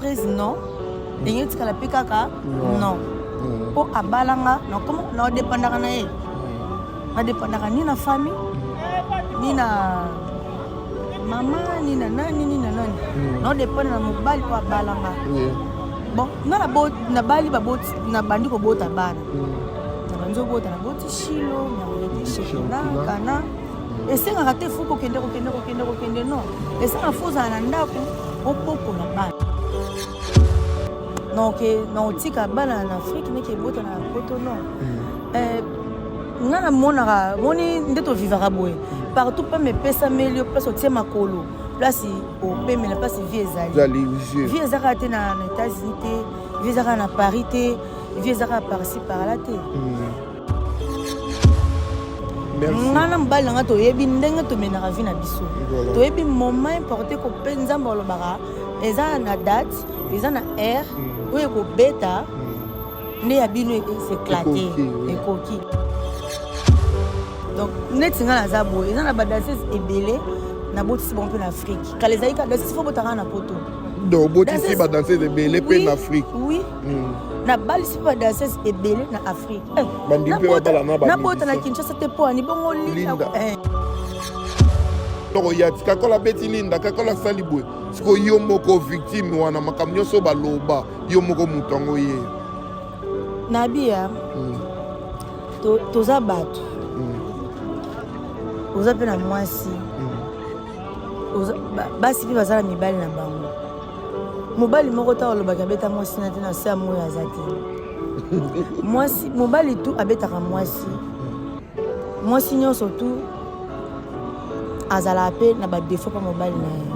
Prise non ndenge etikala mpe kaka non mpo mm. abalanga naodepandaka na ye mm. nadepandaka ni na famille mm. ni na mama ni na nani ni na nani naodepanda na mobali mpo abalanga bon nga nabali nabandi kobota bana nabandi obota naboti shilo naolete shekina kana Esengaka te fo kokende kokende kokende kokende non. Esengaka fo ozala na ndako obokola bana. Donc na otika bana na Afrique neke ebota na poto non. Mm. Eh, nga namonaka moni nde tovivaka boye partout mpe mepesameli yo place otie makolo place opemela place vie ezali vie eza kaka te na états-unis te vie eza kaka na paris te vie eza kaka par-ci par-là te mm. nga na mobali na nga toyebi ndenge tomenaka vie na biso toyebi moment importe ko mpe nzambe alobaka eza na date eza na heure mm. oyo ekobeta mm. nde ya bino eseclate ekoki donc neti nga naza boye eza na badanseuse ebele nabotisi bango mpe na afrique kala ezali kaka danseuse fo botaka na poto donc obotisi badanseuse ebele mpe na afrique oui mm. nabalisi mpe badanseuse ebele na afrique eh, nabota na kinshasa te mpo ani bongo linda eh. toko ya kakola abeti linda kakola asali boye sikoyo yo moko victime wana makambo nyonso baloba yo moko moto yango ye nabiya mm. toza bato mm. oza mpe na mwasi mm. basi mpe baza na mibali na bango mobali moko ta olobaki abeta mwasi na te na se ya moyo aza te mwasi mobali tu abetaka mwasi mwasi nyonso tu azalaka mpe na badefo mpa mobali na ye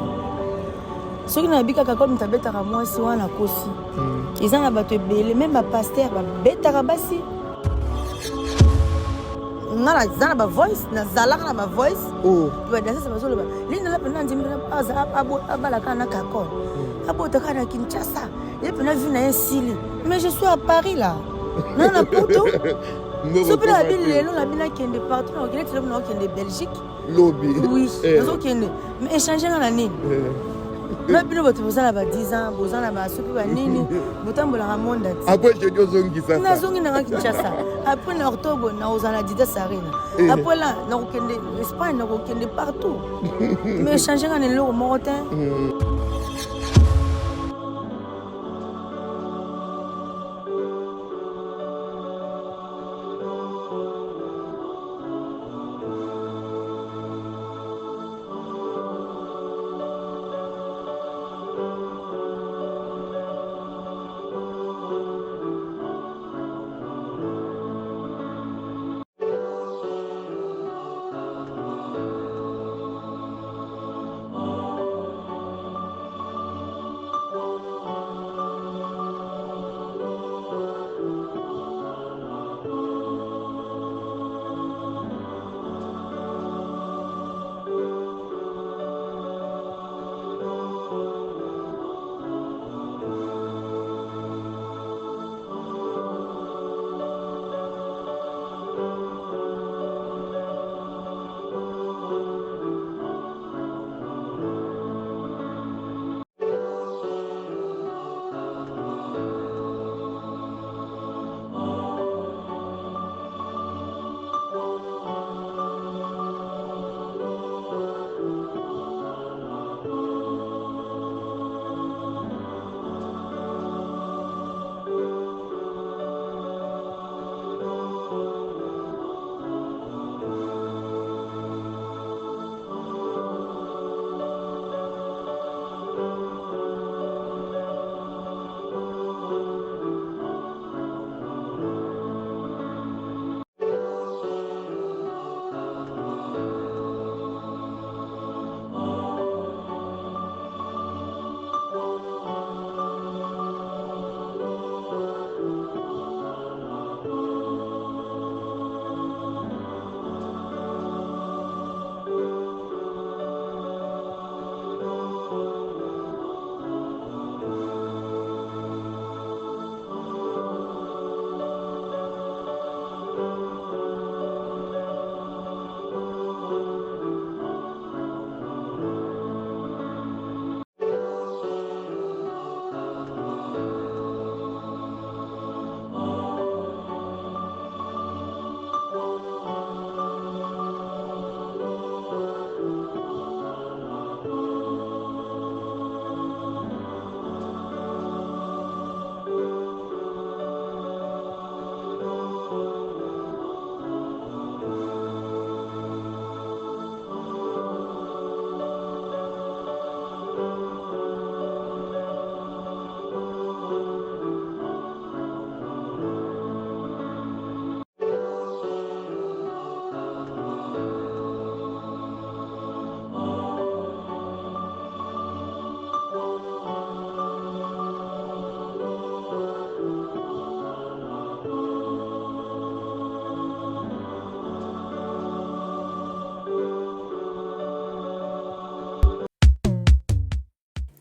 soki nayebi kaka komi moto abetaka mwasi wana akosi hmm. eza na bato ebele meme bapaster babetaka basi nga naza na bavoice nazalaka na bavoice oh. badanseuse bazoloba linda la mpena ndimi abala kaka na kakol hmm. abota kaka na kinshasa ye mpena vi na ye esili mais je suis à paris là na na poto so mpe nabi lelo nabi nakende partout nakokende ti lobi nakokende belgique lobi oui eh. nazokende mais échange nga na nini eh. na bino bato boza na ba 10 ans boza na basoki banini botambolaka monde ati après jeudi ozongisa nazongi nanga kinshasa après na octobre nakozala na didas arena eh. après là nakokende espagne nakokende partout mais échange nga na eloko moko te hmm.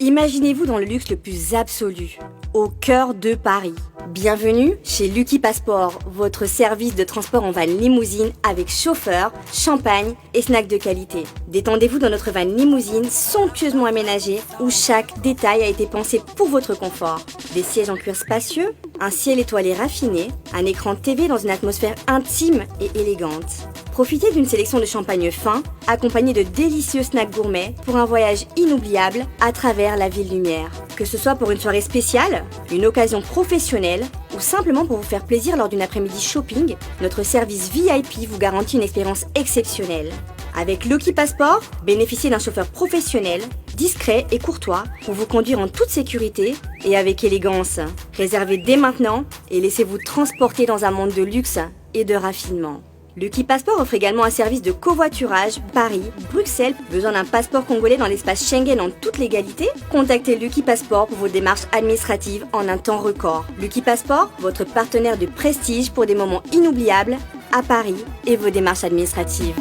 Imaginez-vous dans le luxe le plus absolu, au cœur de Paris. Bienvenue chez Lucky Passport, votre service de transport en van limousine avec chauffeur, champagne et snacks de qualité. Détendez-vous dans notre van limousine somptueusement aménagée où chaque détail a été pensé pour votre confort. Des sièges en cuir spacieux, un ciel étoilé raffiné, un écran TV dans une atmosphère intime et élégante. Profitez d'une sélection de champagne fin, accompagnée de délicieux snacks gourmets pour un voyage inoubliable à travers la ville lumière. Que ce soit pour une soirée spéciale, une occasion professionnelle ou simplement pour vous faire plaisir lors d'une après-midi shopping, notre service VIP vous garantit une expérience exceptionnelle. Avec Lucky Passport, bénéficiez d'un chauffeur professionnel, discret et courtois pour vous conduire en toute sécurité et avec élégance. Réservez dès maintenant et laissez-vous transporter dans un monde de luxe et de raffinement. Lucky Passport offre également un service de covoiturage Paris, Bruxelles. Besoin d'un passeport congolais dans l'espace Schengen en toute légalité Contactez Lucky Passport pour vos démarches administratives en un temps record. Lucky Passport, votre partenaire de prestige pour des moments inoubliables à Paris et vos démarches administratives.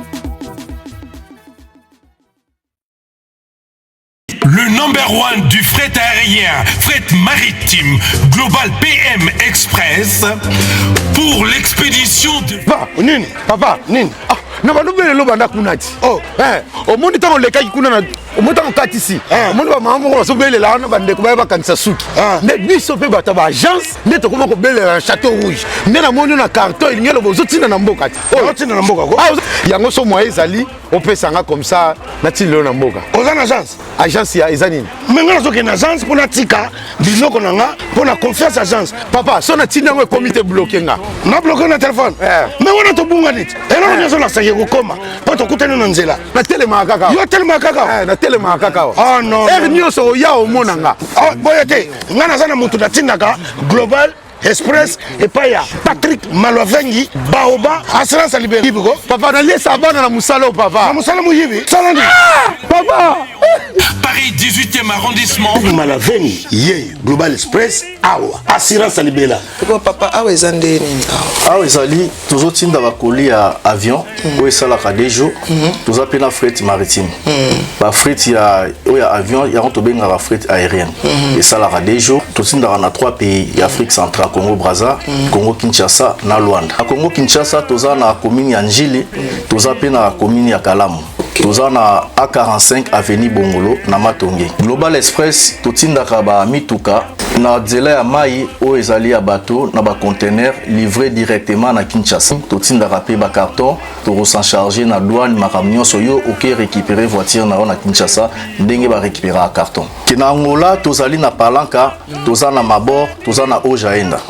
Le number one du fret aérien, fret maritime, Global PM Express, pour l'expédition de... Papa, nini? Papa, nini? Ah, na balobi lelo banda kuna ti. Oh, eh, omoni ntango olekaki kuna na omoni ntango okatisi eh. Omoni bamama moko bazobelela wana bandeko baya bakanisa suki eh. Nde biso mpe bato ya baagence nde tokoma kobelela na chateau rouge nde namoni na carton elingi eloba ozotinda na mboka ti otinda na mboka ko ah, yango so moye ezali opesa nga comme ça natindi lelo na mboka. Oza na agence? Agence ya eza nini? Me nga nazokende na agence mpo natika biloko na nga mpo na confiance agence. Papa, so natindi yango ekomi te, bloke nga. Na bloke na telefone eh. Me wana tobunga neti eloko eh. Nyonso nasaki kokoma mpo tokutani na nzela. Natelemaka kaka. Yo telemaka kaka? Eh, natelemaka kaka. Oh, non, heure nyonso oya omona nga. Oh, boye te, nga naza na motu natindaka Global Express epai ya Patrick Malwavengi Baoba assurance libere ko. Papa, naliesa bana na mosala oyo papa. Na mosala moyibi sala nini? Ah, papa. Paris 18e arrondissement. Malavengi ye Global Express awa assurance ya libela. Ko papa, awa eza nde nini awa? Awa ezali tozotinda bakoli ya avion oyo esalaka deux jours. Toza mpe na fret maritime. Bafret ya oyo ya avion yango tobengaka fret aérienne, esalaka deux jours. Totindaka na trois pays ya Afrique centrale: Congo Braza, Congo Kinshasa na Luanda. Na Congo Kinshasa toza na commune ya Njili, toza mpe na commune ya Kalamu. Toza na A45 avenue Bongolo na Matonge. Global Express totindaka bamituka na nzela ya mai oyo ezali ya bato na baconteneur livré directement na Kinshasa. Totindaka mpe bacarton, tokosan charge na douane, makambo nyonso. Yo oke récupérer voiture na yo na Kinshasa ndenge barécupéraka carton. Ke na Angola tozali na Palanka, toza na Mabor, toza na Ojaenda.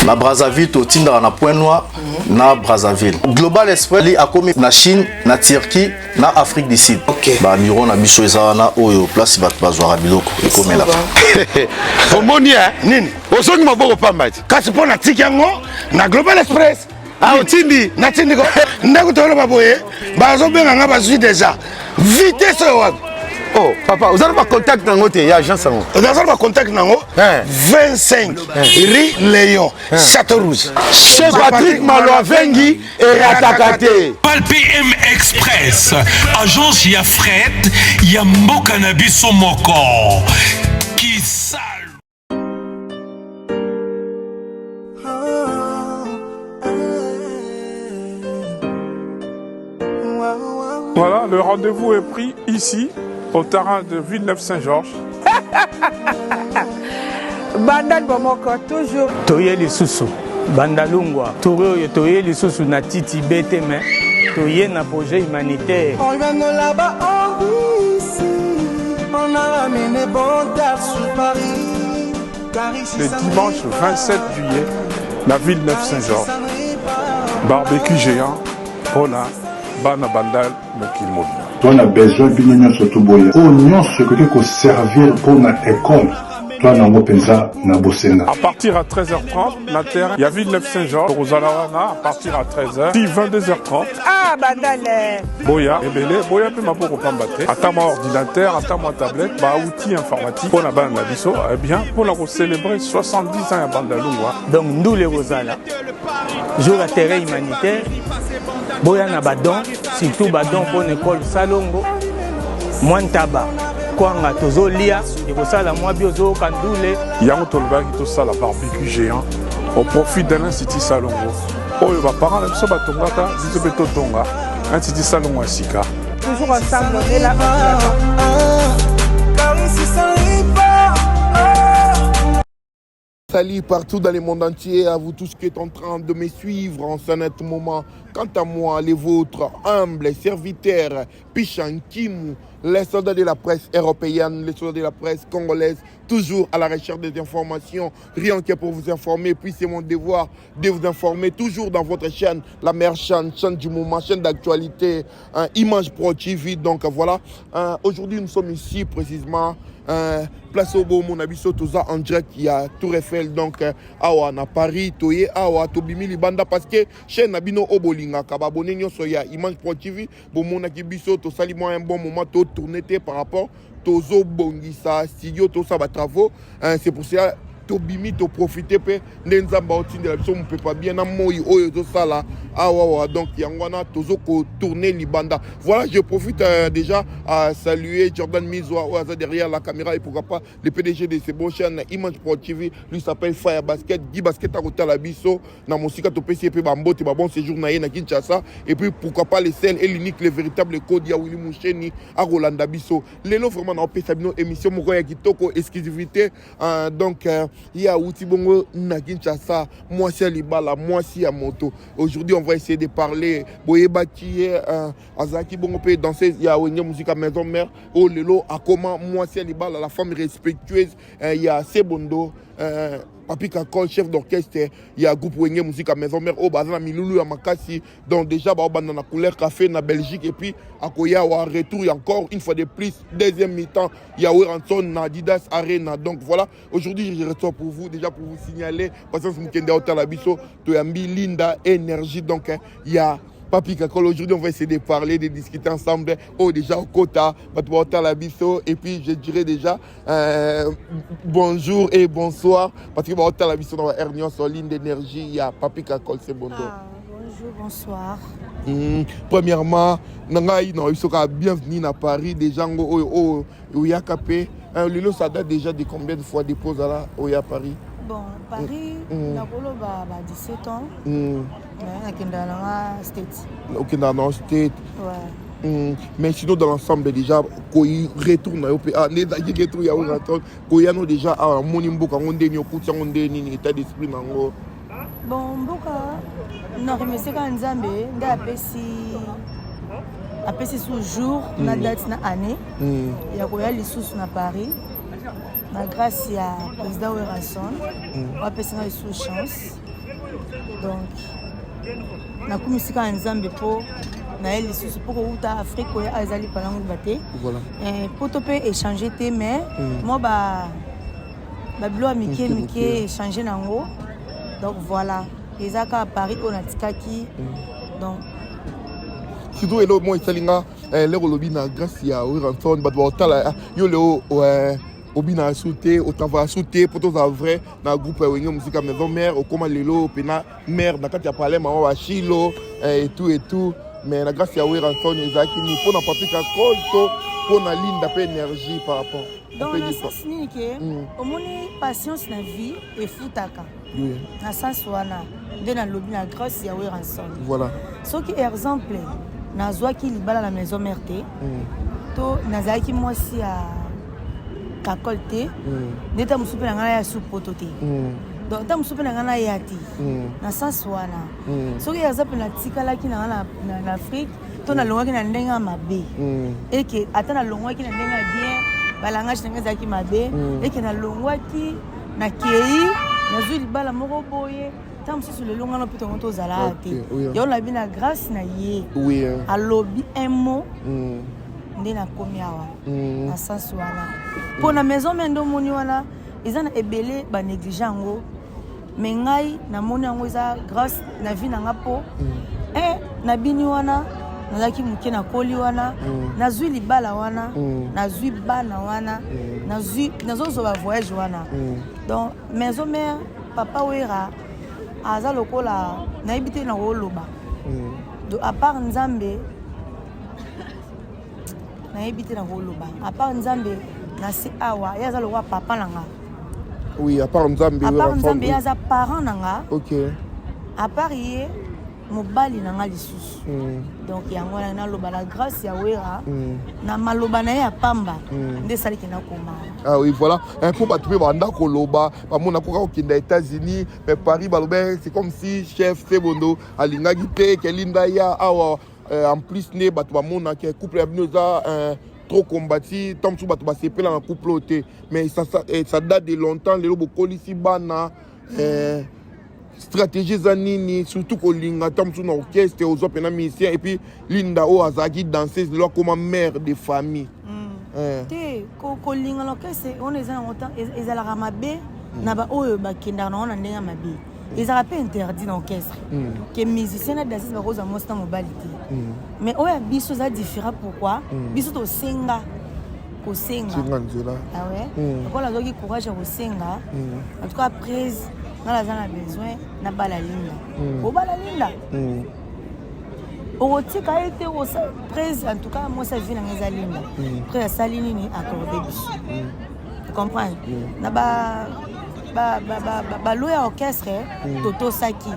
Na Brazzaville totindaka na Point Noir na Brazzaville. Global Express akomi na Chine, na Turquie, na Afrique du Sud. Babureau na biso eza wana oyo place bato bazwaka biloko ekomelaka. Omoni e nini? Ozongi maboko pamba ti. Kasi mpo natiki yango na Global Express. Ah, otindi? Natindi ko ndako toloba boye, bazobenga nga, bazwi déjà vitesse oyo wapi? Oh papa, oza na bacontact nango te ya agence yango? Naza na bacontact nango. 25 rue Léon, Château Rouge. Chez Patrick Malwavengi erataka te. Pal PM Express, agence ya fret ya mboka na biso moko. Kisalu. Voilà, le rendez-vous est pris ici, au terrain de Villeneuve-Saint-Georges. Bandal Bomoko, toujours. Toye lisusu Bandalungwa, tour oyo toye lisusu na titi bete me toye na projet humanitaire. On vient de là-bas en ici, on a ramené bon tard sur Paris. Car ici, Le ça ne dimanche rit pas. 27 juillet, la Villeneuve-Saint-Georges. Ça ne rit pas. Barbecue géant, Pona, Bana Bandal, Mokili Mobimba. To na besoin bino nyonso toboya oyo nyonso ekoki koservir mpona ekole to na yango mpenza na bosenga. À partir à 13h30, na terrain, il y a Villeneuve-Saint-Georges, Rosala wana, à partir à 13h, si 22h30, Ah, Bandal. Boya, ebele, boya pe maboko pamba te, ata mwa ordinateur, ata mwa tablette, ba outil informatique, mpona bana na biso, eh bien, mpona kocélébrer 70 ans ya Bandalungwa. Donc ndule kozala jour ya terrain humanitaire, boya na badon, surtout badon mpona ekole Salongo mwa ntaba. Kwanga tozolia ekosala mwa bi ozoyoka ndule. Yango tolobaki tosala barbecue géant au profit de l'institut Salongo oyo ba parents na biso batongaka, biso mpe totonga institut Salongo ya sika. Toujours ensemble, on est là, on Car ici ça ne rit pas. Salut partout dans le monde entier, à vous tous qui êtes en train de me suivre en ce net moment. Quant à moi, les vôtres, humbles serviteurs, Pichan Kimu, les soldats de la presse européenne, les soldats de la presse congolaise, toujours à la recherche des informations, rien que pour vous informer. Puis c'est mon devoir de vous informer toujours dans votre chaîne, la meilleure chaîne, chaîne du moment, chaîne d'actualité, hein, Image Pro TV. Donc voilà, hein, aujourd'hui nous sommes ici précisément. Hein, place oyo bomona biso toza en direct ya Tour Eiffel, donc awa na Paris. Toye awa, tobimi libanda parce que chaîne na bino oyo bolingaka, ba abonnés nyonso ya Image Pro TV, bomonaki biso tosali mwa un bon moment totourne te par rapport tozobongisa studio, tosala ba travaux. C'est pour cela tobimi, toprofite mpe nde Nzambe aotindela biso mopepa bien na moi oyo ezosala awawa. Donc yango wana tozokotourne libanda. Voilà, je profite déjà à saluer Jordan Mizwa oyo aza derrière la caméra et pourquoi pas le PDG de ce bon chaîne Image Pro TV, lui s'appelle Fire Basket, Guy Basket, akotala biso na mosika. Topesi ye mpe bambote, ba bon séjour na ye na Kinshasa. Et puis pourquoi pas le seul et l'unique, le véritable code ya Willy Musheni akolanda biso lelo. Vraiment naopesa bino émission moko ya kitoko, exclusivité. Donc ye awuti bongo na Kinshasa, mwasi ya libala, mwasi ya moto. Aujourd'hui on va essayer de parler. Boyebaki ye, azalaki bongo mpe danseuse ya Wenge Musica Maison Mère, oyo lelo akoma mwasi ya libala, la femme respectueuse ya Sebondo, Papi Kakol, chef d'orchestre ya groupe Wenge Musica Maison Mère, oyo baza na milulu ya makasi. Donc déjà baobanda na Couleur Café na Belgique et puis akoya wa retour encore une fois de plus, deuxième mi-temps ya Werrason na Adidas Arena. Donc voilà, aujourd'hui je ressors pour vous déjà pour vous signaler, Patience Mukende otala biso, toyambi Linda Énergie, donc il y a Papi Kakol. Aujourd'hui, on va essayer de parler, de discuter ensemble. Oh, déjà, au quota, biso. Et puis, je dirais déjà bonjour et bonsoir. Parce que otala biso dans la sur ligne d'énergie, il y a Papi Kakol, c'est bon. Ah, bonjour, bonsoir. Premièrement, nangai, non, ils sont bienvenue à Paris. Déjà, oh, oh, oyaka pe. Lelo, ça date déjà de combien de fois dépose là, oya Paris? Bon, Paris, nakoloba ba 17 ans. Nakendaka nanga State. Okendaka na State. Ouais. Mais sinon, dans l'ensemble, déjà koyi retour na yo mpe, ah, nde ezalaki retour ya Werrason, koya no déjà awa, omoni mboka yango ndeni, okuti yango nde nini, état d'esprit na yango? Bon, mboka na remercie kaka Nzambe nde apesi su jour na date na année ya koya lisusu na Paris, na grâce ya président Werrason oyo apesi ngai lisusu chance. Donc nakumisi kaka Nzambe mpo naye lisusu, mpo kouta Afrique oyo ezali palanguba te, po to mpe échange te, mais mwa babilo ya mike mike échange nango. Donc voilà, eza kaka Paris oyo natikaki, donc. Surtout eloko moko esali nga lere olobi na grâce ya Werrason, bato baotala yo leo, obina su te, otravailla su te mpo tozala vrai na groupe ya Wenge Musica Maison Mère. Okóma lelo mpena mare na kati ya palais, mama bashilo et tout et tout. Mais na grâce ya Werrason ezalaki nini mpo na Papi Kakol to mpo na Linda mpe Énergie par rapport? Donc na sens nini ke omoni patience na vie efutaka, na sens wana nde nalobi na grâce ya Werrason. Soki exemple nazwaki libala na Maison Mère te, to nazalaki mwasi ya Kakol te, nde ta mosusu mpe na ngai naya su poto te. Donc ta mosusu mpe na ngai naya te. Na sens wana, soki eza mpe natikalaki na ngai na Afrique, to nalongwaki na ndenge ya mabe, eke ata nalongwaki na ndenge ya bien, balangage na ngai ezalaki mabe, eke nalongwaki, nakei nazwi libala moko boye, ntango mosusu lelo ngana mpe tongo tozala te. Yango nabi na grâce na ye, alobi un mot nde nakomi awa. Na sens wana, mpo na Maison Mère nde omoni wana eza na ebele banéglige yango, mais ngai namoni yango eza grâce na vie na nga, mpo nabini wana, nazalaki moke, nakoli wana, nazwi libala wana, nazwi bana wana, nazozwa bavoyage wana. Donc Maison Mère, papa Wera aza lokola nayebi te na koloba. Donc à part Nzambe. Nayebi te nakoloba. À part Nzambe na se awa, ye aza lokola papa na nga. Oui, à part Nzambe. À part Nzambe, ye aza parent na nga. Ok. À part ye mobali na nga lisusu. Donc yango wana naloba la grâce ya Wera na maloba na ye ya pamba nde esaliki nakoma. Ah oui, voilà. Mpo bato mpe banda koloba, bamona koka kokenda États-Unis, mais Paris baloba c'est comme si chef Sebondo alingaki te ke Linda ya awa. En plus nde bato bamonaka couple ya bino eza trop combati, ntango mosusu bato basepela na couple oyo te, mais ça date de longtemps. Lelo bokolisi bana, stratégie eza nini? Surtout kolinga ntango mosusu na orchestre ozwa mpena musicien, et puis Linda oyo azalaki danseuse, lelo akoma mère de famille. Te, kolinga na orchestre wana eza nango ezalaka mabe na baoyo bakendaka nango na ndenge ya mabe. Ezalaka mpe interdit na orchestre ke musicien na danseuse bakozwa mwasi na mobali te. Mais oyo ya biso eza différent. Pourquoi? Biso tosenga kosenga. Senga nzela. Ah ouais. Lokola azwaki courage ya kosenga, en tout cas prise nga naza na besoin nabala Linda. Obala Linda, okotika ye te. Prise, en tout cas mwasi avi nanga eza Linda. Près asali nini? Accorde biso, comprendre na ba balo ya orchestre. Totosaki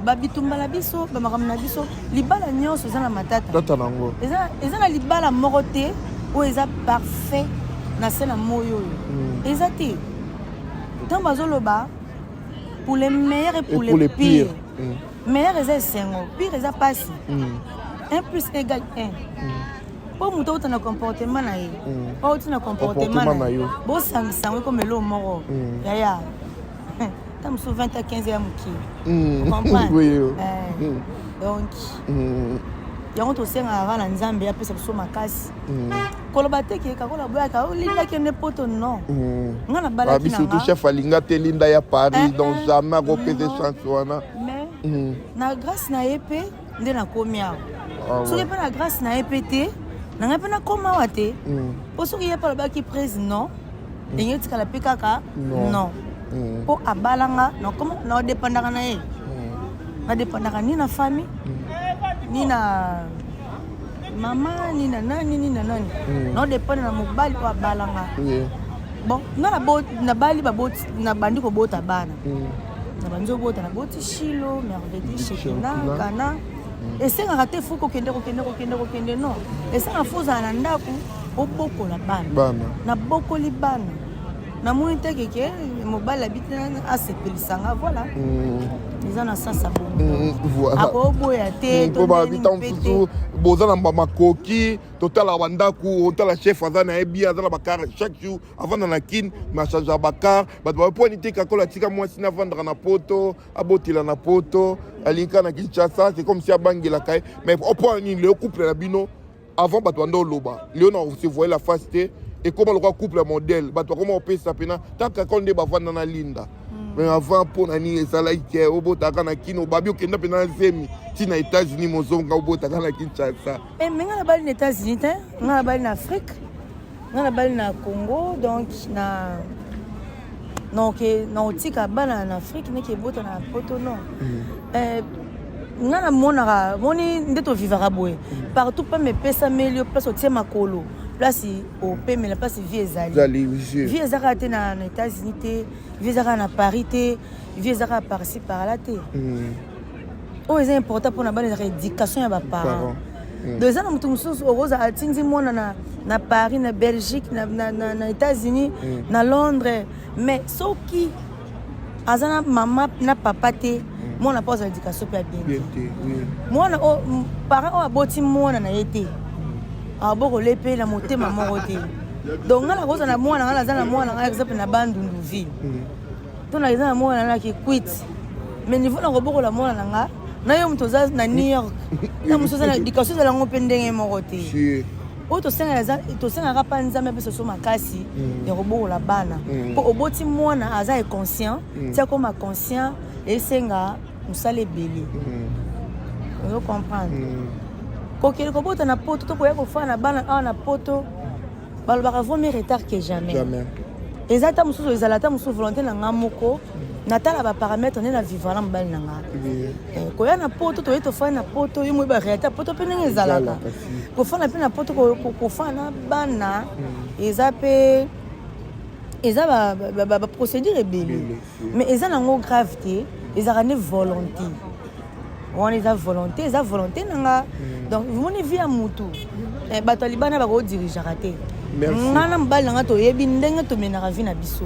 babitumba na biso, bamakambo na biso. Libala nyonso eza na matata. Tata nango. Eza na libala moko te oyo eza parfait na se na moi oyo. Eza te. Ntango bazoloba pour le meilleur et pour, et pour le le pire, pire. Meilleur eza esengo, pire eza pasi. 1 plus égale 1. Mpo moto auta na comportement na ye, auti na comportement comportement na na ye, yo. Bosangisa yango ekoma eloko moko. Yaya, ta mosusu 20 a 15 ya mokie. Comprendre? Oui. Donc yango tosengaka kaka na Nzambe apesa biso makasi. Koloba te ke kakola boyaka olinga kende poto, non. Nga nabalaki Abi na surtout nga. Chef alinga te Linda ya Paris, donc jamais akopesa non. chance wana. Mais na grâce na ye mpe nde nakomi awa. Ah ouais. Soki mpe na grâce na ye mpe te, na ngai mpe nakóma awa te. Mpo soki ye mpe alobaki prise non, ndenge etikala mpe kaka Non. non. Mpo abalanga, naodépendaka na ye, nadépendaka ni na famille, ni na mama, ni na nani, ni na nani. Naodépendre na mobali oyo abalanga. Bon, nga nabali, baboti, nabandi kobota bana. Nabandi obota, naboti Shilo, Mervedi, Shekina, Shekina. Kana. Esengaka te faut kokende, kokende, kokende, kokende, non. Esengaka faut ozala na ndako, obokola bana. Bana. Nabokoli bana, namoni te keke mobali abi te asepelisanga. Voilà, eza na sens ya bongo. Voilà. Akoboya te. Mpo babita mosusu boza na bamakoki, totala bandako, otala chef aza na ye bien, aza na bacar chaque jour, avanda na Kine mais achangeaka bacar. Bato bapwani te kakola atika mwasi navandaka na poto, abotela na poto, alingi kaka na Kinshasa, c'est comme si abangelaka ye. Mais mpo nini lelo couple na bino, avant bato banda oloba, lelo na se voye la face te, ekóma lokola couple ya modèle, bato bakóma kopesa mpena taka kaka nde bavanda na Linda. Mais avant, mpo na nini ezalaki ke obotaka na Kino, babi okenda mpena na zemi ntina États-Unis, mozonga obotaka na Kinshasa? Eh, mais nga nabali na États-Unis te, nga nabali na Afrique, nga nabali na Congo. Donc na naoke naotika bana na Afrique neke ebota na poto, non. Eh, nga namonaka moni nde tovivaka boye partout mpe epesameli yo place otie makolo, place opemela, place vie ezali. Ezali, oui, sûr. Vie eza kaka te na États-Unis te, vie eza kaka na Paris te, vie eza kaka par-ci par-là te. Oyo eza important mpona bana ezaka éducation ya baparent. Parents. Donc eza na moto mosusu okozala atindi mwana na Paris, na Belgique, na États-Unis, na Londres, mais soki aza na mama na papa te, mwana mpo azala éducation mpe ya bien te. Bien te, oui. Mwana oyo parent oyo aboti mwana na ye te, abokole mpe na motema moko te. Donc nga nakozala na mwana, nga naza na mwana nga exemple na Bandundu ville, to na eza na mwana na Kikwit, mais niveau na kobokola mwana na nga na yo moto oza na New York na mosu oza na éducation ezala yango mpe ndenge moko te. Sûr. Oyo tosengaka mpa Nzambe apesa so makasi ya kobokola bana, mpo oboti mwana aza inconscient, ti akoma conscient esenga mosala ebele. Ozo comprendre? Kokende kobota na poto to koya kofanda na bana awa na poto, balobaka vaut mieux retard que jamais. Jamais. Eza ata mosusu, ezala ata mosusu volonté na nga moko. Natala baparamètre nde na vivre na mobali na nga. Eh, koya na poto, toye tofanda na poto, yo moyi baréalité ya poto mpe ndenge ezalaka. Kofanda mpe na poto, kofanda na bana, eza mpe eza baprocédure ebele, mais eza nango grave te. Ezalaka nde volonté wana, eza volonté, eza volonté na nga. Donc moni vie ya mutu, bato ya libanda bakodirigeaka te. Nga na mobali na nga toyebi ndenge tomenaka vie na biso.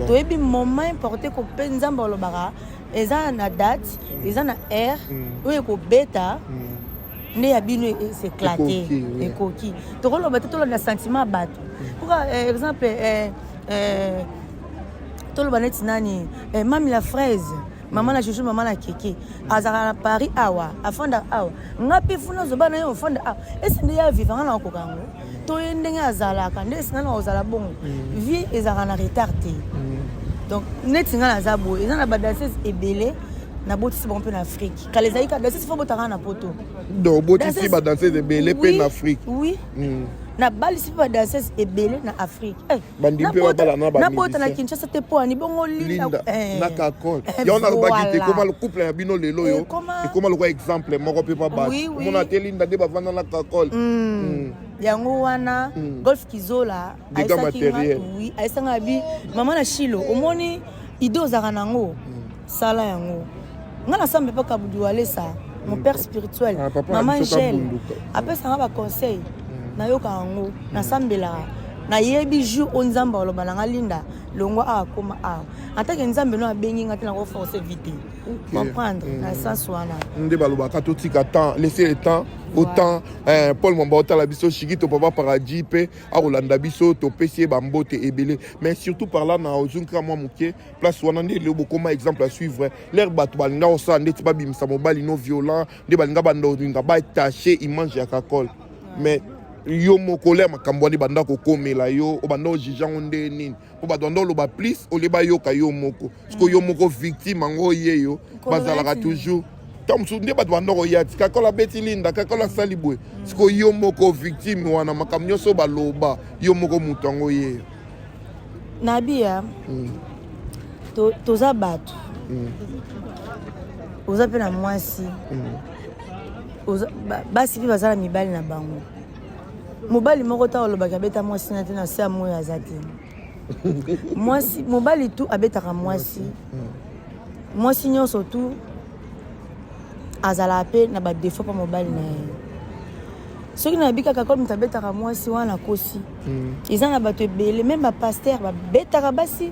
Toyebi moment importe kope Nzambe alobaka, eza na date, eza na heure oyo ekobeta nde ya bino s'éclate. Ekoki tokoloba te, tolanda sentiment ya bato. Pourquoi? Exemple, toloba neti nani, Mami la Fraise, mama na Chuchu, mama na Keke, azalaka na Paris awa, afanda awa. Nga mpe funa azoba na ye, ofanda awa, esi nde ya vivre nga na okoka yango. Toye ndenge azalaka nde esinga na kozala bongo. Vie ezalaka na retard te. Donc neti nga naza boye, eza na badanseuse ebele nabotisi bango mpe na Afrique. Kala ezali kaka danseuse faut botaka na poto. Donc obotisi badanseuse ebele mpe na Afrique? Oui, nabalisi mpe badanseuse ebele na Afrique. Bandi mpe babala na nabota na Kinshasa te mpo ani bongo Linda na Kakol. Yango nalobaki te, ekoma couple na bino lelo oyo ekoma lokwa exemple moko mpe pa bato omona te Linda nde bavanda na Kakol. Yango wana Golf Kizola ayesanga abi mama na Shilo, omoni idée ozalaka nango, sala yango. Nga nasambe mpe Kabudi Walesa, mon père spirituel, mama Angele apesanga baconseil, nayoka yango, nasambelaka. Nayebi jour oyo Nzambe aloba na nga: "Linda, longwa awa, koma awa." En tant que Nzambe no abengi nga te, nakoforce vie te, comprendre na sens wana. Nde balobaka totika temps, laisser le temps au temps. Paul Mwamba otala biso, Shikito Papa Paradis mpe akolanda biso, topesi ye bambote ebele. Mais surtout par là na ozongika mwa moke, place wana nde lelo bokoma exemple à suivre. Lere bato balinga kosala ndeti babimisa mobali no violent, nde balinga banda olinga batache image ya Kakol. Mais yo moko, lere makambo wana ebanda kokomela yo, obanda ojuge yango nde nini? Mpo bato banda oloba plus olie bayoka yo moko. Siko yo moko victime yango ye yo bazalaka toujours ntango mosusu nde bato banda koya ti Kakola abeti Linda, Kakola asali boye. Siko yo moko victime wana, makambo nyonso baloba, yo moko moto yango ye. Nabia toza bato, oza mpe na mwasi, basi mpe baza na mibali na bango. Mobali moko ta olobaki abeta mwasi na te na se ya moyo aza te. Mwasi, mobali tu abetaka mwasi. Mwasi nyonso tu azalaka mpe na badéfaut mpa mobali na ye. Soki nayebi kaka komi moto abetaka mwasi wana, akosi. Eza na bato ebele, même bapasteur babetaka basi.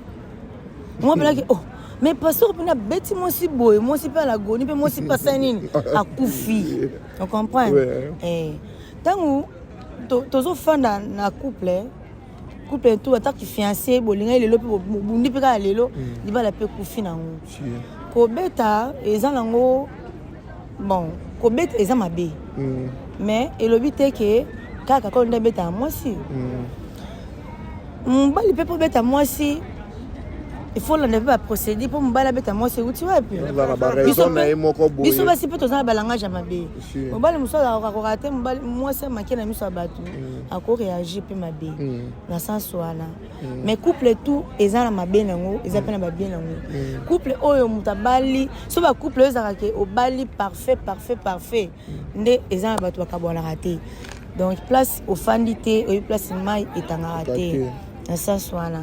Mwa mpenaki, oh, mais pasteur mpena abeti mwasi boye, mwasi mpe alagoni mpe mwasi mpe asali nini, akufi. Ocomprendre? Ntango tozofanda na couple, couple tout, ataki fiancé, bolingai lelo mpe bobundi mpe kaka lelo, libala mpe ekufi nango. Kobeta eza nango bon, kobeta eza mabe, mais elobi te ke kaka kaka nde abetaka mwasi. Mobali mpe mpo obeta mwasi, il faut olanda mpe baprocédure. Mpo mobali abeta mwasi euti wapi? Biso basi mpe toza na balangage ya mabe. Mobali mosusu azalaka koka te, mobali mwasi amake na miso ya bato, akoréagir mpe mabe na sens wana. Mais couple tout eza na mabe nango, eza mpe na babien nango. Couple oyo moto abali so, bacouple oyo ezalaka ke obali parfait, parfait, parfait, nde eza na bato bakabwanaka te. Donc place ofandi te, oyebi place mai etangaka te na sens wana.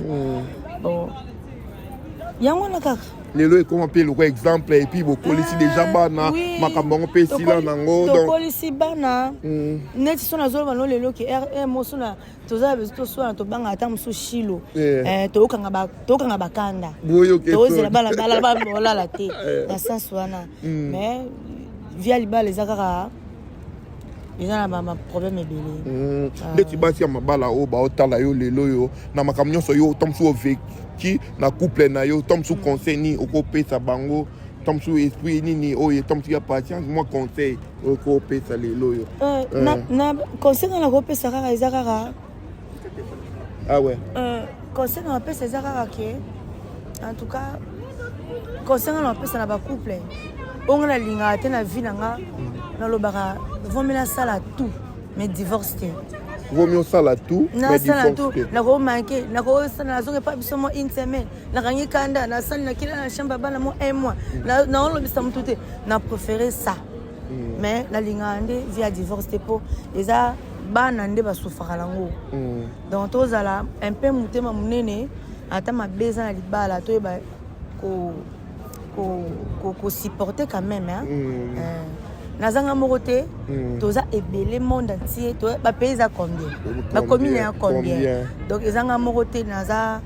Bon, yango wana kaka. Lelo ekoma mpe lokwa exemple, et puis bokolisi déjà bana, makambo yango mpe esila nango. Tokolisi bana. Neti so nazoloba no lelo ke r moso na toza besoin toswana, tobanga ata mosusu Shilo, tokanga bakanda, tozela bana balala te na sens wana. Mais via libala eza kaka, eza na baproblème ebele. Ndeti basi ya mabala oyo baotala yo lelo oyo, na makambo nyonso yo ta mosusu oveki na couple na yo, ta mosusu conseil nini okopesa bango? Ta mosusu esprit nini oyo, ta mosusu ya patience, mwa conseil okopesa lelo oyo? Na conseil nga nakopesa kaka eza kaka Ah ouais. Conseil nga napesa eza kaka ke, en tout cas, conseil nga napesa na bacouple oyo nga nalingaka te na vie na nga, nalobaka vomi nasala tout mais divorce te. Vaut mieux osala tout, mais Nasala tout, divorce te. Nakomanke, nakosala, nazonga epa biso mwa une semaine, nakangi kanda, nasali, nakila na chambre ya bana mwa un mois, naolobisa motu te. Na préféré ça. Mais nalingaka nde vie ya divorce te, mpo eza bana nde basufaka nango. Donc tozala un peu motema monene, ata mabe eza na libala, toyeba kosupporter quand même, hein? Nazanga moko te. Toza ebele, monde entier, bapays eza combien, bacommune ya combien? Combien? Donc ezanga moko te, naza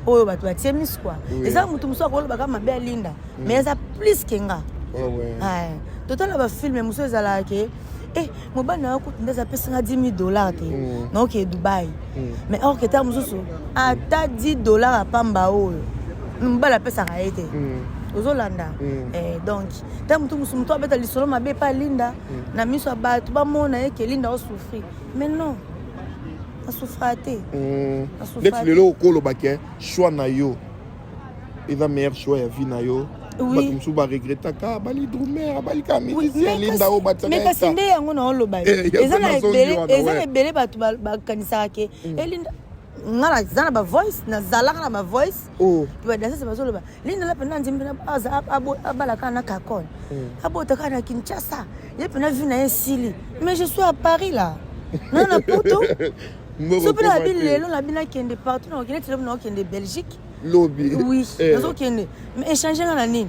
oyo bato batie miso kua. Eza motu mosusu akolobaka mabe ya Linda, mais eza plus ke nga. Ouais. Totala bafilm mosusu, ezalaka ke mobali na yo kutu nde aza apesinga 10 000 $ te, naokee Dubai. Mais or ke ta mosusu ata 10 $ apamba oyo mobali apesaka ye te. Ozolanda? Donc ta motu mosusu, motu abeta lisolo mabe epa Linda na miso ya bato, bamona ye ke Linda osouffrir, mais non, asouffra te. Asouffra Neti lelo okoloba ke choix na yo eza meilleur choix ya vie na yo? Oui. Bato mosusu baregretaka, abali drummer, abali kaka Oui, musicien. mais Linda oyo batiaka mais kasi nde yango na oloba. Eza na nazongi ebele, wana, eza na ebele bato bakanisaka ke elinda nga naza na bavoice, nazalaka na bavoice Oh. mpe badansese bazoloba Linda la mpena nzembe abala kaka na kakone, abota kaka na Kinshasa, ye mpena vie na ye esili. Mais je suis à Paris là, na poto. Mbongo So mpe na ekoma bi te. lelo na bi nakende partout, nakokende ti lobi, nakokende Belgique. Lobi. Oui. Nazokende, mais échange nga na nini?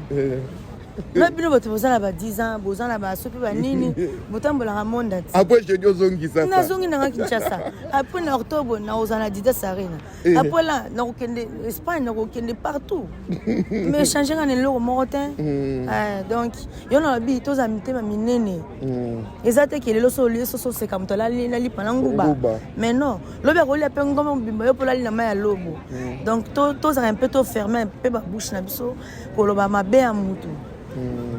Na bino bato boza na ba 10 ans, boza na baso mpe banini, botambolaka monde entier. Après jeudi ozongisa. Nazongi nanga Kinshasa, après na octobre nakozala na Adidas Arena. Après là nakokende Espagne, nakokende partout, mais change nga na eloko moko te. Donc yo na babi tozala mitema minene. Eza te ke lelo so olie soso, oseka moto alali na lipa na nguba. Nguba. Mais non, lobi akolia mpe ngombe mobimba, yo mpo olali na mai ya lobo. Donc tozala mpe toferme mpe babouche na biso koloba mabe ya mutu.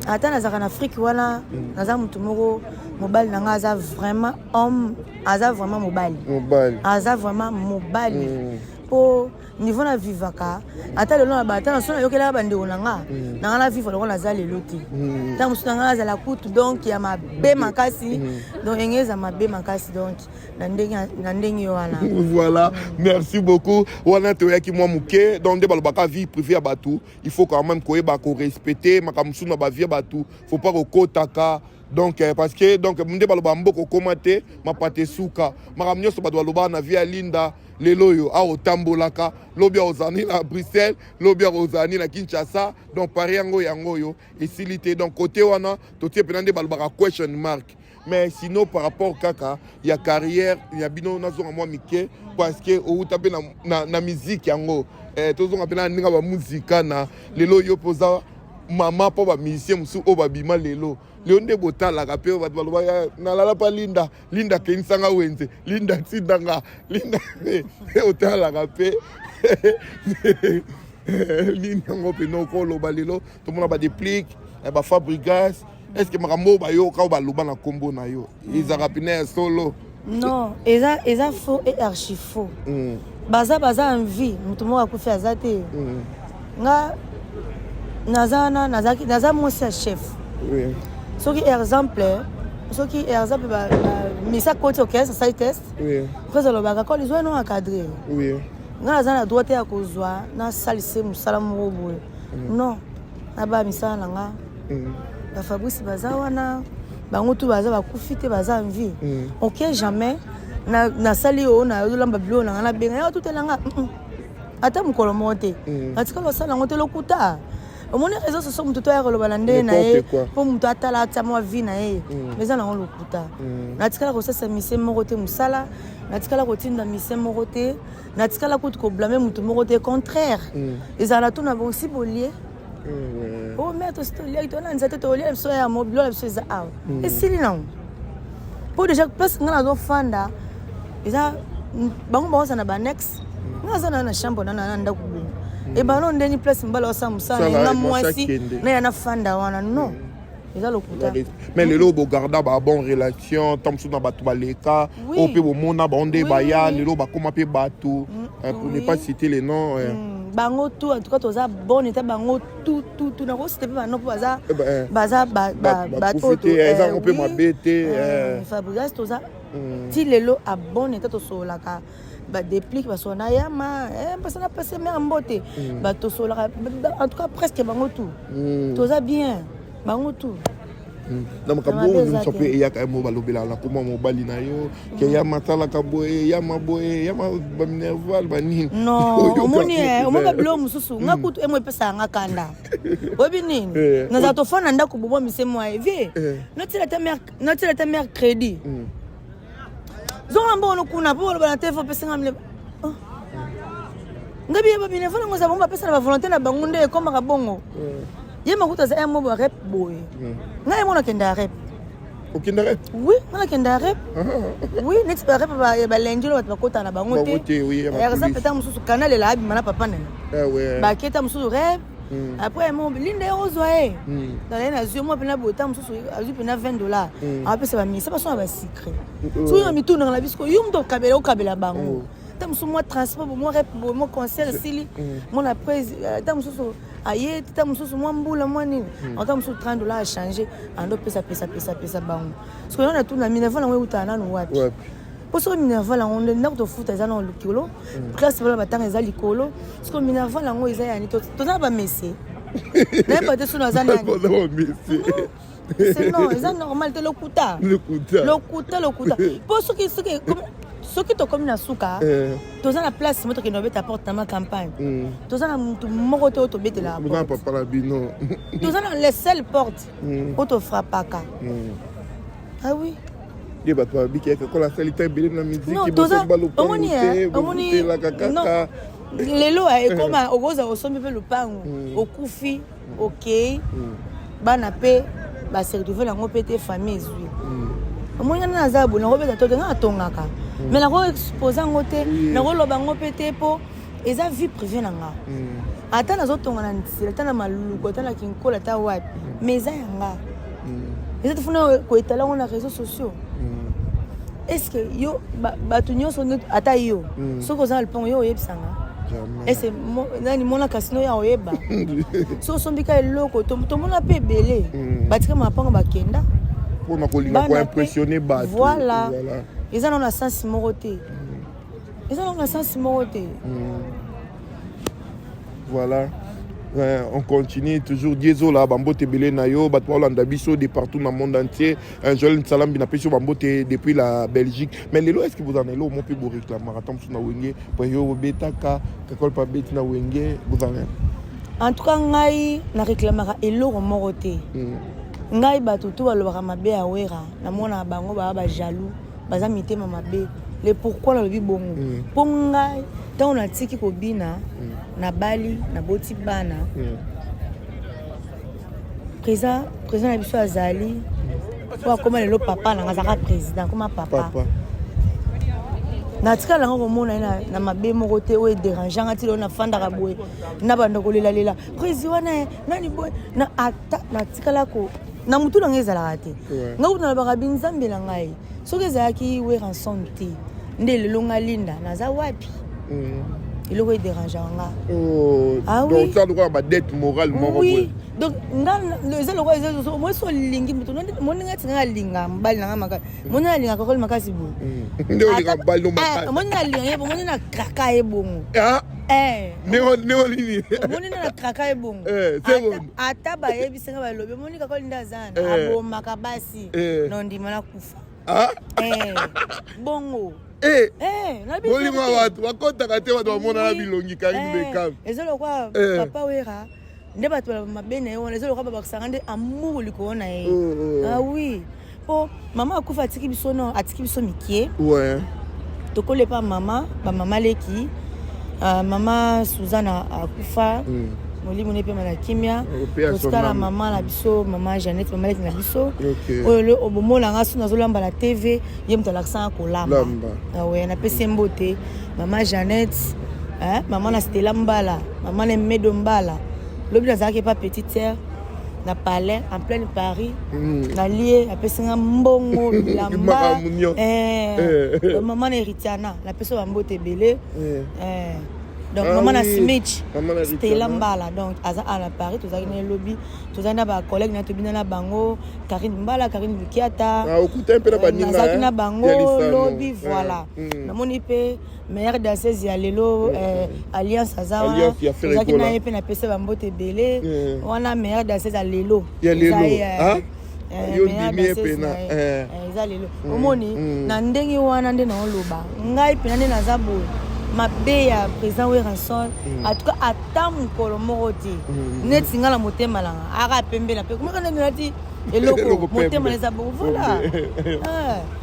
Ata nazalaka na Afrique wana, naza mutu moko, mobali na nga aza vraiment homme, aza vraiment mobali. Mobali. Aza vraiment mobali, mpo niveau na vivaka ata lelo na ata na so nayokelaka bandeko na nga na nga na vivre lokola naza lelo te. Ntango mosusu na nga nazala kutu donc ya mabe makasi, donc enge eza mabe makasi, donc na ndenge wana. Voilà, merci beaucoup. Wana toyaki mwa moke. Donc nde balobaka vie privée ya bato, il faut quand même koyeba korespecte makambo mosusu na bavie ya bato, faut pas kokotaka. Donc parce que donc nde baloba mboka okóma te mapata esuka. Makambo nyonso bato balobaka na vie ya Linda lelo oyo, awa otambolaka, lobi akozala ni na Bruxelles, lobi akozala ni na Kinshasa. Donc Paris yango yango oyo esili te. Donc côté wana totie mpena nde balobaka question mark. Mais sinon, par rapport kaka ya carrière ya bino, nazonga mwa mike parce que outa mpe na musique yango, tozonga mpe na ndenge bamuzika na lelo. Yo mpe oza mama mpo bamusicien mosusu oyo babima lelo lelo nde botalaka mpe bato balobaka nalala mpa Linda, Linda akenisanga wenze, Linda tindanga Linda. Otalaka mpe nini yango mpena okoloba lelo? Tomona badeplique, bafabrigas, est ce que makambo oyo bayoka, oyo baloba na nkombo na yo, ezalaka mpena ya solo? Non, eza faux et archi faux. Baza en vie, moto moko akufi aza te. Nga naza wana, naza mwasi ya chef. Soki exemple misa koti orchestre, asali test, prise alobaka ko lizwa no encadré. Nga naza na droit te ya kozwa nasalise mosala moko boye, non. Na ba misala na nga, bafabrice baza wana, bango tu baza, bakufi te, baza en vie. Ok, jamais nasali oyo nayolamba biloko na nga, nabenga ya tutelanga ata mokolo moko te. Natikala osala yango te. Lokuta. Omoni réseau sociaux, moto to aya koloba na ndenge na ye mpo moto atala, atia mwa vie na ye, mais eza nango lokuta. Natikala kosasa mise moko te mosala, natikala kotinda mise moko te, natikala kutu koblâmer moto moko te. Contraire, ezala to na bosi bolie o mare, tosi toliaki, toza na nzete, tolia biso ya mo biloko na biso eza awa, esili nango. Mpo déjà place nga nazofanda eza bango baoza na baannexe, nga aza na chambre na ndako bongo ebano ndeni place mobali osala mosala, nga mwasi na ya nafanda wana, non, eza lokuta. Mais lelo bogarda ba bon relation ntan mosusu na bato baleka oyo mpe bomona bango nde baya lelo bakóma mpe bato, pour ne pas citer les noms. Bango tout, en tout cas toza bon état, bango tout tout tout. Nakosite mpe bano mpo baza eh ben, eh. baza bato oyo eza yango mpe mabe te. Eh. Fabrigas toza ti lelo a bon état, tosololaka badeplique, basola na yama mpasa na pase mare mbote, bato tosololaka en tout cas presque bango tout. Toza bien bango tout. Na makambo oyo nyonso mpe eyaka ye mo balobelaka na koma mobali na yo ke yama asalaka boye, yama boye, yama baminerval banini. Non, omoni omoni babiloko mosusu nga kutu emo epesaka nga kanda. Oyebi nini? Nazala tofanda na ndako bobo mise mwa vie notila ta mare crédit, zonga mbongo kuna mpo baloba na te fo opesinga mile nga biyeba minerval yango eza bango bapesa na bavolonté na bango nde ekomaka bongo. Ye makuta aza ya mo rep boye, ngai ye mo nakenda ya rep. Okenda rep? Oui, nga nakenda ya rep, oui, neti barep ya balengi oyo bato bakotaka na bango te. Eza peta mosusu kanalela abima na papa na ye, baketa mosusu rep. Après mo linda ye ozwa ye nalaye nazwi mwa mpena boye, ta mosusu azwi mpena 20 $, apesa bamisa baso na basecret. Soki na mitunaka na biso, yo moto okabela, okabela bango ta mosusu mwa transport, mwa rep boye, mwa concert esili, mona après ta mosusu aye ta mosusu mwa mbula mwa nini, ata mosusu 30 $ achange, ando pesa pesa pesa pesa bango. Soki yo natuna, minerval yango eutaka nanu wapi? Mpo soki minerval yango nde ndako tofuta eza na likolo, classe bana batanga eza likolo, soki minerval yango eza yani toza na bamese, nayeba te sono aza nani. C'est non, eza normal te, lokuta lokuta lokuta. Mpo soki tokomi na suka, toza na place mo tokende obeta porte na ma campagne, toza na mutu moko te oyo tobetelaka. Papa na bino. Toza na le seule porte oyo tofrapaka, ah oui. Nde bato babiki yaka kola asali ta ebele na miziki. Omoni, omoni kaka. Lelo ekoma okozala osombi mpe lupango, okufi, okei, bana mpe baseretrouve nango mpe te, famille ezwi. Omoni nga naza boye, nakobeta to te, nga natongaka, mais nakoexpose yango te, nakoloba yango mpe te, mpo eza vie privée na nga. Ata nazotonga na nzela, ata na Maluku, ata na Kinkola, ata wapi, mais eza ya nga, eza tofuna koetala yango na réseaux sociaux. Est ce que yo bato nyonso, ata yo soki oza na lupango, yo oyebisanga ese nani mona kasi no ya oyeba soki osombi ka eloko? Tomona mpe ebele batika mapango bakenda. Mpona kolinga koimpressionne bato. Voilà, eza nano na sens moko te, eza nano na sens moko te. Voilà. On continue toujours. Diezola, bambote ebele na yo, bato baolanda biso de partout dans le monde entier. Joël Nsalambi napesi yo bambote depuis la Belgique. Mais lelo, est ce que bozala na eloko mo mpe boréclamaka ta mosusu na Wenge, po yo obetaka, Kakol mpe abeti na Wenge, bozala En tout cas ngai na réclamaka eloko moko te. Ngai bato to balobaka mabe ya Wera, namonaka bango baa bajaloux, baza mitema mabe. Le pourquoi nalobi bongo, mpo ngai ntango natiki kobina, nabali, naboti bana, président, président na biso azali po akóma lelo papa nanga, azalaka président, akóma papa. Natikala yango komona ye na mabe moko te oyo edérange nga ti lelo nafandaka boye na banda kolelalela prési wana ye nani boye na ata natikala ko na motu na ngai ezalaka te. Ngai kutu nalobaka bi Nzambe na ngai, soki ezalaki Werrason te, nde lelo nga Linda naza wapi? Eloko edérangeaka nga. Ah oui. Donc lokola badette morale moko. Oui, donc nga eza lokola moi so olingi moto moninga eti nga alinga mobali na nga makasi, moni alingaka kokoli makasi boye. Nde olinga mobali no makasi. Moni alinga ye, moni na kraka ye bongo. Ndenge nini? Omoni na kraka ye bongo, ata bayebisinga balobi omoni kaka olinda aza na abomaka basi, na ondima nakufa bongo. Bolingo bato bakɔtaka te, bato bamonana bilongi Karine Bekam. Eza lokwa papa Wera nde bato mabe na ye wana, eza lokwa babakisanga nde amour likolo na ye. Ah oui, mpo mama akufa atiki biso, no atiki biso mikie. Tokolepa mama, bamama leki, mama Suzana akufa, molimo ne pema na kimia. Totikala mama na biso, mama Jeannette, mama leki na biso oyo obomonanga so nazolamba na TV, ye moto alakisanga kolamba. Awe napesi ye mbote, mama Jeannette, mama na Stela Mbala, mama na Medo Mbala. Lobi nazalaki epa petite sœur na palais en pleine Paris, nalie, apesinga mbongo, bilamba. Mama na Héritiana, napesi bambote ebele. Donc Ah mama na oui. Smith, Mama na Stella Ritana. Mbala, donc aza awa na Paris, tozalaki na ye lobi, tozalaki na ba collègue na ye, tobina na bango, Karine Mbala, Karine Lukiata. Ah, okutani mpe na baninga, Nazalaki hein, na bango ya lisano. lobi, Eh, voilà. Namoni mpe meilleure danseuse ya lelo, Alliance aza wana. Alliance ya Ferre Tozalaki na Gola. ye mpe napesa bambote ebele. Wana meilleure danseuse ya lelo. Ya lelo, Eza ye, ah? Yo meilleure ndimi ye danseuse pena, na ye. Eza lelo. Omoni, na ndenge wana nde naoloba ngai mpena nde naza boye mabe ya président Werrason, en tout cas ata mokolo moko te. Neti nga na motema nanga aka pembe na pe komaka ndenge nati eloko Eloko pembe. motema na eza bongo, voilà.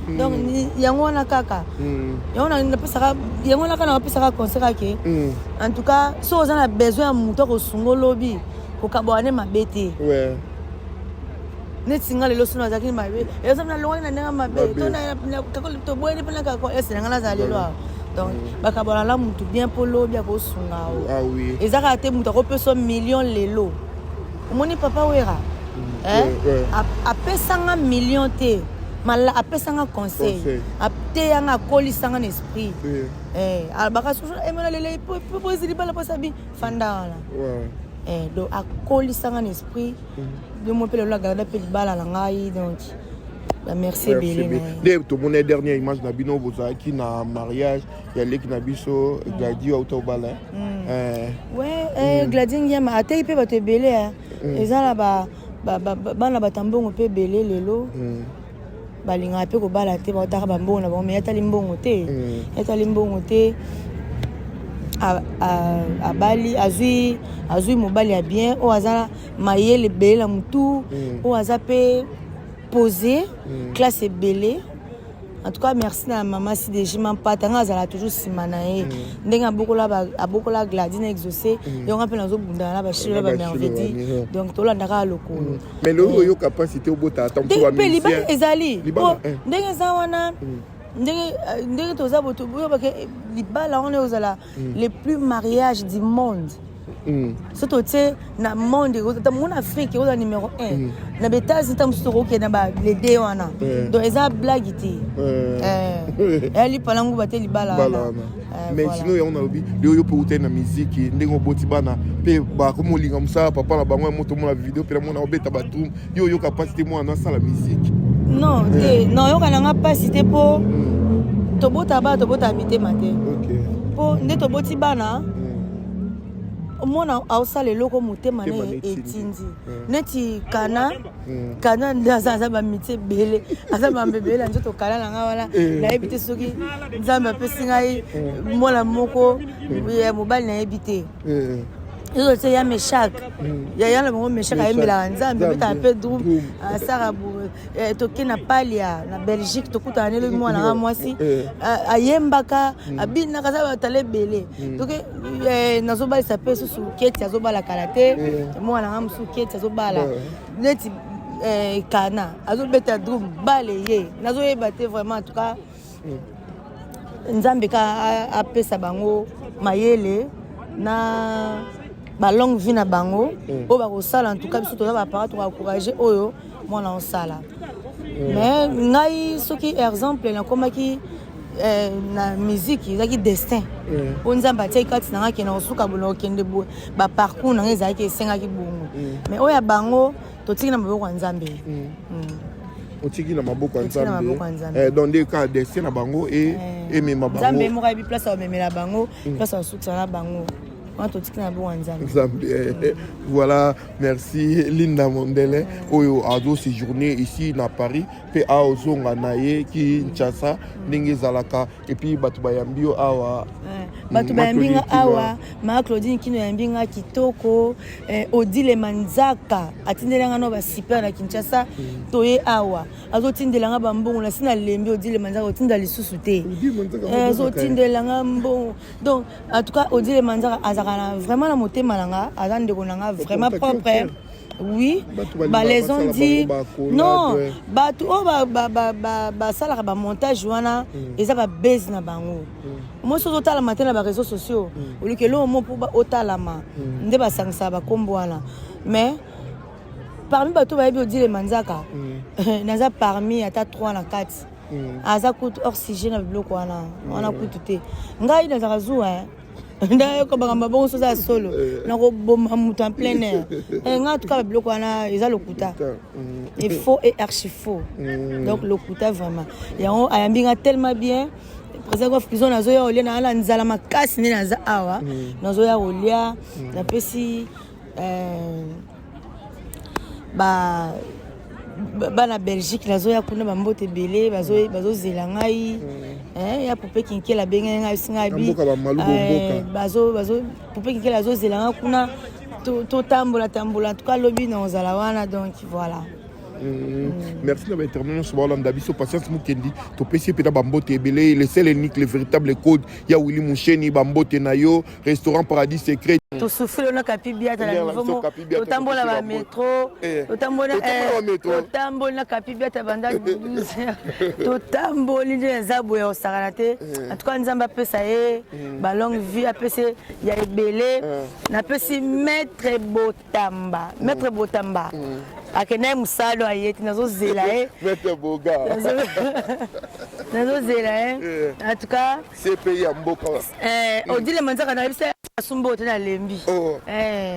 Pembe. Donc yango wana kaka, yango napesaka, yango wana kaka napesaka conseil kake. En tout cas, so oza na besoin ya moto akosunga olobi, kokabwana ne mabe te. Neti nga lelo, sono azalaki mabe, eza nalongwaki na ndenge mabe. Mabe. To toboyani mpe na kaka ese na nga nazala lelo awa. Donc bakabwana na mutu bien mpo lobi akosunga o. Ah oui. Eza kaka te moto akopesa million lelo. Omoni papa Wera, eh? Apesanga million te, mala apesanga conseil. Conseil. Ateyanga, akolisanga na esprit. Alobaka soso emona lelo po libala mposa bi fanda wana. Donc akolisanga na esprit yo mo mpe lelo agarda mpe libala na ngai. Donc bamerci ebele na ye. Nde tomoni dernière image na bino, bozalaki na mariage ya leki na biso Gladi auta obala. Ouais, Gladi Ngiama atei mpe bato ebele, eh. Eza na bana bato ya mbongo mpe ebele lelo balingaka mpe kobala te, baotaka bambongo na bango, mais yatali mbongo te, yatali mbongo te. Abali, azwi mobali ya bien oyo aza mayele ebele na motu, oyo aza mpe posé, classe ebele. En tout cas, merci na mama Sideji Mampata. Nga azala toujours nsima na ye, ndenge abokola Gladi na Exaucé, yango mpe nazobundana na bashilo na Na bashilo, bamervedi. Donc tolandaka ya lokolo. Mais lelo oyoka mpasi te obota ata mosu Mpe libala ezali Libala, Po, ndenge eza wana, ndenge toza boto oyobake libala wana ozala le plus mariage du monde. So totie na monde, ata mona Afrique ekozala numéro 1, na baÉtats-Unis ta mosusu tokokende na balede wana. Donc eza blague te. Eya lipala nguba te libala bala wana. wana. Eh, Mais voilà. sinon yango nalobi, lelo yo mpe utali na miziki, ndenge oboti bana mpe bakomi olinga mosala papa na bango ya moto, omona video mpe namona obeta badrum, yo oyoka mpasi te mwana asala miziki? Non te, nayoka nanga mpasi te, mpo tobota bana, tobota mitema te. Mpo nde toboti bana, omona aosala eloko motema Motema na na ye etindi. Etindi neti kana kana nde aza bamiti ebele, aza bambe ebele na nzoto. Kana na ngai wana, nayebi te soki Nzambe apesi ngai mwana moko ya mobali, nayebi te. Ezo te ya Meshak, yaya na bango Meshak ayembelaka Nzambe, abetaka mpe drum, asaka. Toke na Palia na Belgique, tokutana nelo mwana nga mwasi ayembaka, abinaka, aza batala ebele. Toke nazobalisa mpe susu Keti, azobala kala te. Mwana nga mosusu Keti azobala neti kana azobeta drum bale ye, nazoyeba te vraiment. En tout cas, Nzambe ka apesa bango mayele na balongue vie na bango oyo bakosala. En tout cas, biso toza baparent, tokoencourage oyo mwana osala. Mais ngai soki exemple nakomaki na musique, ezalaki destin mpo Nzambe atiaki kati na ngai kende kosuka boye, okende boye. Baparcours na ngai ezalaki, esengaki bongo. Mais oyo ya bango, totiki na maboko ya Nzambe. Otiki na maboko ya Otiki na Nzambe. maboko ya Nzambe. Donc nde kaka destin na bango emema Nzambe bango. moko ayebi place amemela bango, place asukisa na bango wana, totiki na maboko ya Nzambe. Nzambe. Voilà, merci Linda Mondele oyo azo séjourner ici na Paris mpe aozonga na ye Kinshasa ndenge ezalaka. Et puis bato bayambi yo awa? Bato bayambi nga Claudine Kino. Awa maa Claudine Kino yambi nga kitoko. Odile Manzaka atindeli nga no basuper na Kinshasa. Toye awa, azotindela nga bambongo na si nalembi. Odile Manzaka otinda lisusu te. Odile Manzaka Azotindela nga mbongo. Donc en tout cas, Odile Manzaka azalaka na vraiment na motema na nga, aza ndeko na nga vraiment propre. Oui, bales ont dit non. Bato oyo basalaka bamontage wana, eza babase na bango. Moi soki ozotalama te na baréseaux sociaux, oluki eloko mo mpo otalama, nde basangisaka bakombo wana. Mais parmi bato bayebi Odile Manzaka, naza parmi ata 3 na kati. Aza kutu hors sujet na biloko wana wana kutu te. Ngai nazalaka zuwa. Ndayoka makambo bongo soza ya solo. Nakoboma moto en plein air. Eh, nga tuka ba biloko wana eza lokuta. Et faux et archi faux. Donc lokuta vraiment. Yango ayambi nga tellement bien. Président Golf Prison nazoya kolia na na nzala makasi nde naza awa. Nazoya kolia napesi ba bana Belgique nazoya kuna bambote ebele bazozela ngai. Ya Pope Kinkela abengaki ngai ayebisi ngai bi Mboka ba Malubo mboka. Bazo Pope Kinkela azozela ngai kuna totambola tambola, en tout cas lobi na ozala wana, donc voilà. Merci na bainternet nyonso baolanda biso. Patience Mukendi, topesi ye mpena bambote ebele. Le seul, unique, le véritable code ya Willi Musheni, bambote na yo. Restaurant Paradis Secret. Tosufri na Kapi Biata na Bien, niveau biso mo Kapi Biata, totambola topesi ba métro. Totambola ba métro. Totamboli na Kapi Biata banda 12 heures, totamboli nde eza boye, osakana te. En tout cas Nzambe apesa ye ba longue vie, apesa ye ya ebele. Napesi maître Botamba, maître Botamba akenda ye mosala aye te, nazozela ye. Maître Boga. Nazozela ye. En tout cas CPI ya mboka. Odile Manzaka, nayebisa asumba oyo te, nalembi. Oh.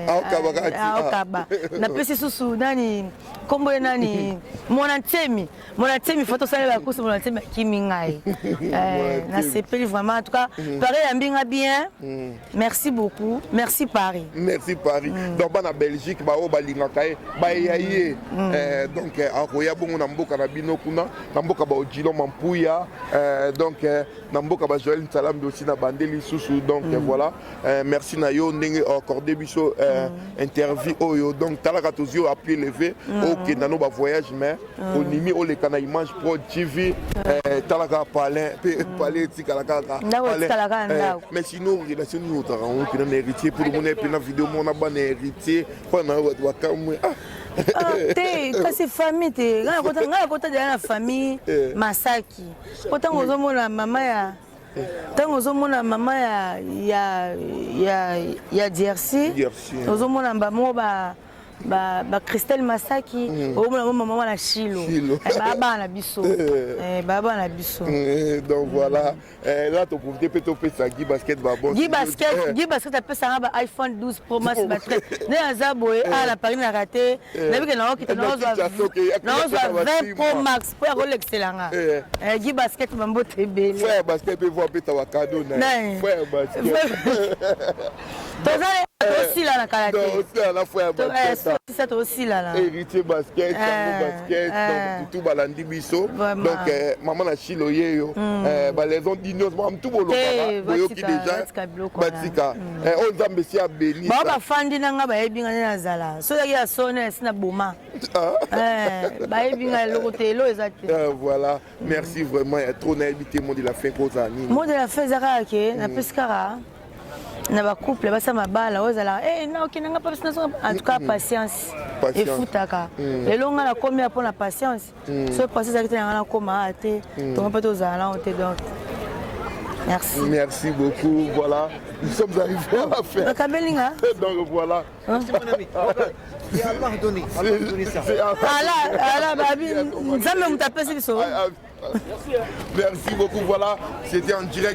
Aokaba kaka ti. Aokaba. Napesi susu nani, nkombo ye nani, Mwana Ntemi, Mwana Ntemi, fo tosala bakusi. Mwana Ntemi akimi ngai. Nasepeli vraiment, en tout cas Paris yambi nga bien. Merci beaucoup, merci Paris. Merci Paris. Donc bana Belgique baoyo balingaka ye, bayeya ye. Donc akoya bongo na mboka na bino kuna, na mboka baodilon Mampuya, donc na mboka ba Joël Nsalambi aussi na bande lisusu. Donc voilà. Merci na yo ndenge accordé biso interview oyo. Donc talaka, tozwi oyo à pied levé, okenda no bavoyage, mais onimi oleka na Image Prod TV. Talaka palin mpe palin etikala kaka. Ndako Palin. etikala kaka ndako. Mais sinon relation nini ozalaka yango mpena na Héritier? Mpo lomona ye mpena video mona bana Héritier mpo na yo, bato bakamwe ah. Ah, te, kasi famille te. Ngai nakota deja na famille Masaki, po ntango ozomona mama ya, ntango ozomona mama ya DRC, DRC, ozomona bango ba Christelle Masaki, ozomona bo mama wana Shilo. Shilo. Baya bana na biso. Baya bana na biso. Donc voilà. Là toprofite mpe topesa Guy Basket babon. Guy Basket, Guy Basket apesanga ba iPhone 12 Pro Max, ba 13 nde naza boye awa na Paris, naka te, nayebike naokita naozwa 20 Pro Max mpo ya kolekiselanga. Guy Basket, bambote ebele. Frère Basket mpe vo apesa bacadeau na ye. Nani? Frère Basket. Toza tosilana kala te. Donc osila na frère Basket. Sisa tosilana. Héritier Basket, Sango Basket, donc tutu balandi biso. Vraiment. Donc mama na Shilo yeyo, balaison di nyonso makambo tu bolobaka, Te, boyoki batika- déjà. Batika biloko wana. Batika. Oyo Nzambe esi abeni. Bao bafandi na nga, bayebi nga nde nazala. So ezalaki ya sone, esi na boma. Bayebi nga eloko te, elo eza te. Voilà, merci vraiment ya trop. Nayebi te mot de la fin kozala nini. Mot de la fin eza kaka ke napesi kaka na bacouple basa mabala oyo ezalaka na okende nga papesi nazonga. En tout cas patience Patience. efutaka. Lelo nga nakomi ya mpona patience. So patience ezalaki te na nga, nakoma awa te, tongo mpe tozala nango te. Donc merci. Merci beaucoup. Voilà, nous sommes arrivés à la fin. Bakabelinga. Donc voilà. Merci mon ami. C'est Allah donné. Allah donné ça. Ala ala babi Nzambe moto apesi biso. Merci beaucoup. Voilà, c'était en direct.